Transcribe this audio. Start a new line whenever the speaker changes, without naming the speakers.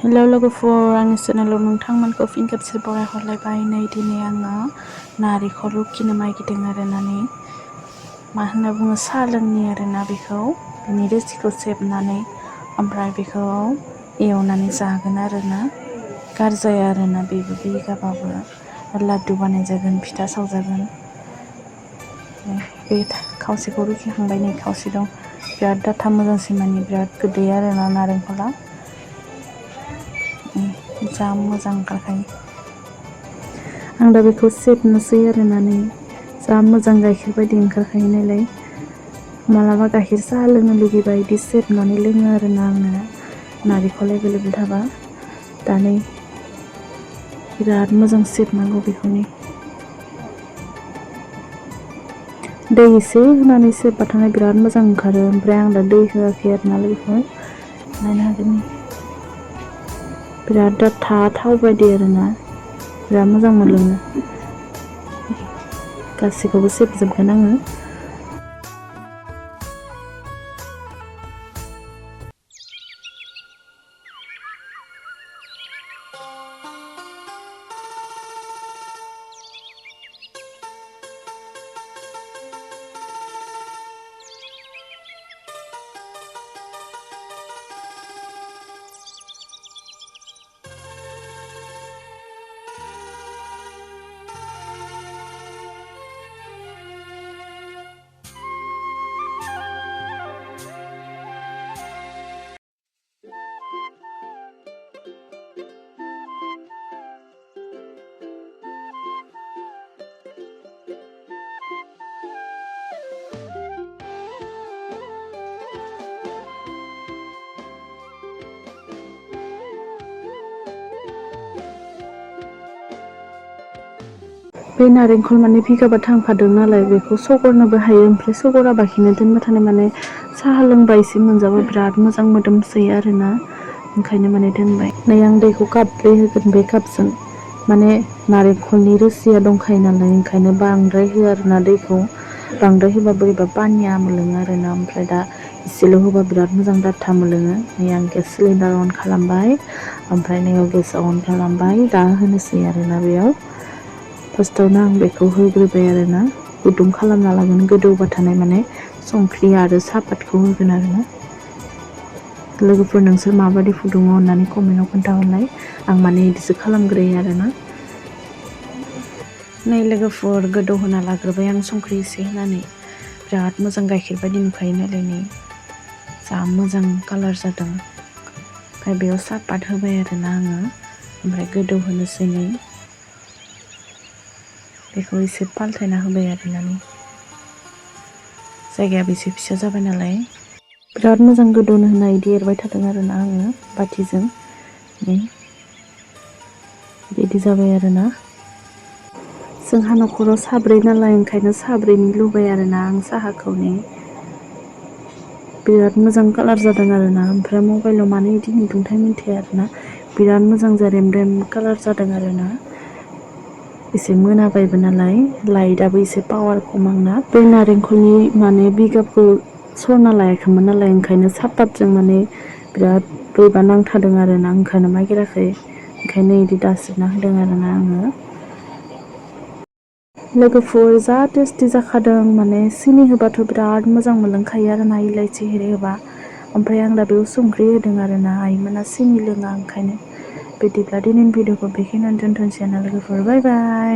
हेल' लोगोफोर, आंनि चेनेलाव नोंथांमोनखौ फिन खेबसे बरायहरलायबाय। नै दिनै आङो नारेंखल रुखिनो नागिरदों आरोना। मा होनना बुङो, साहा लोंनि आरोना। बिनि रोसिखौ सेबनानै ओमफ्राय बेखौ एवनानै जागोन आरोना। गारजाया आरोना, बेबो बिगाबाबो लादु बानायजागोन, फिथा सावजागोन। बे खावसेखौ रुखिखांबाय, नै खावसे दं। बिराद दाथा मोजांसिन, माने बिराद गोदै आरोना नारेंखला। जा मोजां ओंखारखायो। आं दा बेखौ सेबनोसै आरोना। जा मोजां गाइखेर बायदि ओंखारखायो नालाय, मालाबा गाइखेर साहा लोंनो लुगैबा बिदि सेबनानै लोङो आरोना आङो, नारेंखल एभेलेबेल थाबा। दा नै बिराद मोजां सेबनांगौ बेखौ। दै एसे होनानै सेबबाथाय बिराद मोजां ओंखारो। ओमफ्राय आं दा दै होआखै आरोना लोगोफोर, नायनो हागोन। बिराद दाथा थाव बायदि आरोना, बिराद मोजां मोनलोङो। गासैखौबो सेबजोबगोन आङो। बे नारेंखल माने बिगाबा थांफादों नालाय, बेखौ सगरनोबो हायो। ओमफ्राय सगराबाखिनो दोनबाथाय माने साहा लोंबा एसे मोनजाबा बिराद मोजां मोदोमसोयो आरोना। ओंखायनो माने दोनबाय। नै आं दैखौ कापब्रै होगोन। बे कापजों माने नारेंखलनि रोसिया दंखायो नालाय, ओंखायनो बांद्राय होआ आरोना दैखौ। बांद्राय होबा बोरैबा पानिया मोनलोङो आरोना। ओमफ्राय दा एसेल' होबा बिराद मोजां दाथा मोनलोङो। नै आं गेस सिलिन्डार अन खालामबाय, ओमफ्राय नैयाव गेस अन खालामबाय। दा होनोसै आरोना बेयाव। फार्स्टआवनो आं बेखौ होग्रोबाय आरोना, गुदुं खालामना लागोन। गोदौबाथाय माने संख्रि आरो साहापातखौ होगोन आरोना। लोगोफोर, नोंसोर माबायदि फुदुङो अननानै कमेन्टआव खोन्थाहरलाय। आं माने बिदिसो खालामग्रोयो आरोना। नै लोगोफोर, गोदौ होना लाग्रोबाय आं संख्रि एसे होनानै। बिराद मोजां गाइखेर बायदि नुखायो नालाय। नै जा मोजां कालार जादों। ओमफ्राय बेयाव साहापात होबाय आरोना आङो। ओमफ्राय गोदौ होनोसै। नै बेखौ एसे पाल्टायना होबाय आरोना। जायगायाबो एसे फिसा जाबाय नालाय, बिराद मोजां गोदौनो होना बिदि एरबाय थादों आरोना आङो बाथिजों। बिदि जाबाय आरोना। जोंहा न'खराव साब्रै नालाय, ओंखायनो साब्रैनि लुबाय आरोना आं साहाखौ। बिराद मोजां कालार जादों आरोना। ओमफ्राय मबाइलाव मानो बिदि नुदोंथाय मिन्थिया आरोना। बिराद मोजां रेम कालार जादों आरोना। एसे मोनाबायबो नालाय, लाइटआबो एसे पावार खम आंना। बे नारेंखलनि माने बिगाबखौ सरना लायाखैमोन नालाय, ओंखायनो सापातजों माने बिराद बोरैबा नांथादों आरोना। ओंखायनो नागिराखै, ओंखायनो बिदि दासिना होदों आरोना आङो। लोगोफोर, जा टेस्टि जाखादों। माने सिनि होबाथ' बिराद मोजां मोनलोंखायो आरोना, इलाइचि एरि होबा। ओमफ्राय आं दा बेयाव संख्रि होदों आरोना। आइमोना सिनि लोङा, ओंखायनो। बिदिब्ला दिनैनि भिडिअखौ बेखिनियावनो दोनथ'नोसै ना लोगोफोर। बाय बाय।